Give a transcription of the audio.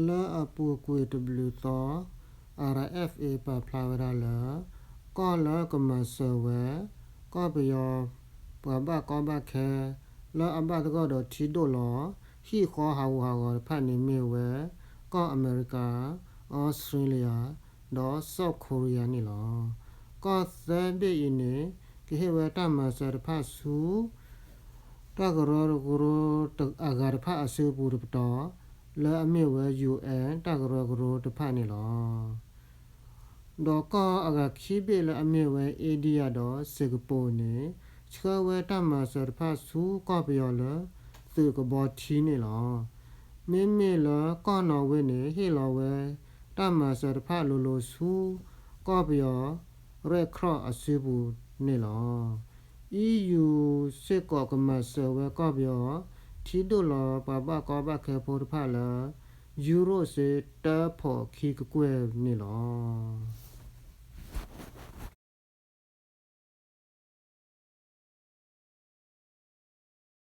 လၢအပူၤကွံာ်တဘျုးသီ R F A ပာ်ဖျါဝဲဒၣ်လၢ ကီၢ်လၢကမၤစၢၤဝဲ ကီၢ်ပယီၤ ပှၤဘၣ်ကီဘၣ်ခဲ လၢအဘၣ်သဂၢၢ်ဒီးထံဒိၣ်လီၤ ဟံၣ်ဃီဟးဂူာ်ဟးဂီၤတဖၣ်န့ၣ်မ့ၢ်ဝဲ ကီၢ်အမဲရကၤ, အီစထြ့လယါ ဒီး South Korea န့ၣ်လီၤ. ကီၢ်သၢဘ့ၣ်အံၤန့ၣ် ကဟ့ၣ်ဝဲတၢ်မၤစၢၤတဖၣ်ဆူ တၢ်ကရၢကရိအဂၤတဖၣ်အစုပူၤတပတီၢ် လၢအမ့ၢ်ဝဲ U N တၢ်ကရၢကရိတဖၣ်န့ၣ်လီၤ. ဒီးကီၢ်အဂၤခံဘ့ၣ်လၢအမ့ၢ်ဝဲ India ဒီး Singapore န့ၣ် ဆှၢဝဲတၢ်မၤစၢၤတဖၣ်ဆူကီၢ်ပယီၤလၢ သုးကဘီထံန့ၣ်လီၤ. မ့မ့ၢ်လၢကီၢ်နီၣ်ဝ့န့ၣ် ဟ့ၣ်လီၤဝဲတၢ်မၤစၢၤတဖၣ်လိၤလိၤဆူ ကီၢ်ပယီၤ Red Cross အစုပူၤန့ၣ်လီၤ. E U စ့ၢ်ကီးကမၤစၢၤဝဲကီၢ်ပယီၤ ထံဒိၣ်လီၤပှၤဘၣ်ကီဘၣ်ခဲဖိတဖၣ်လၢ ယူရိၣ်စ့တၢဖီၣ်ခံကကွဲၢ်န့ၣ်လီၤ.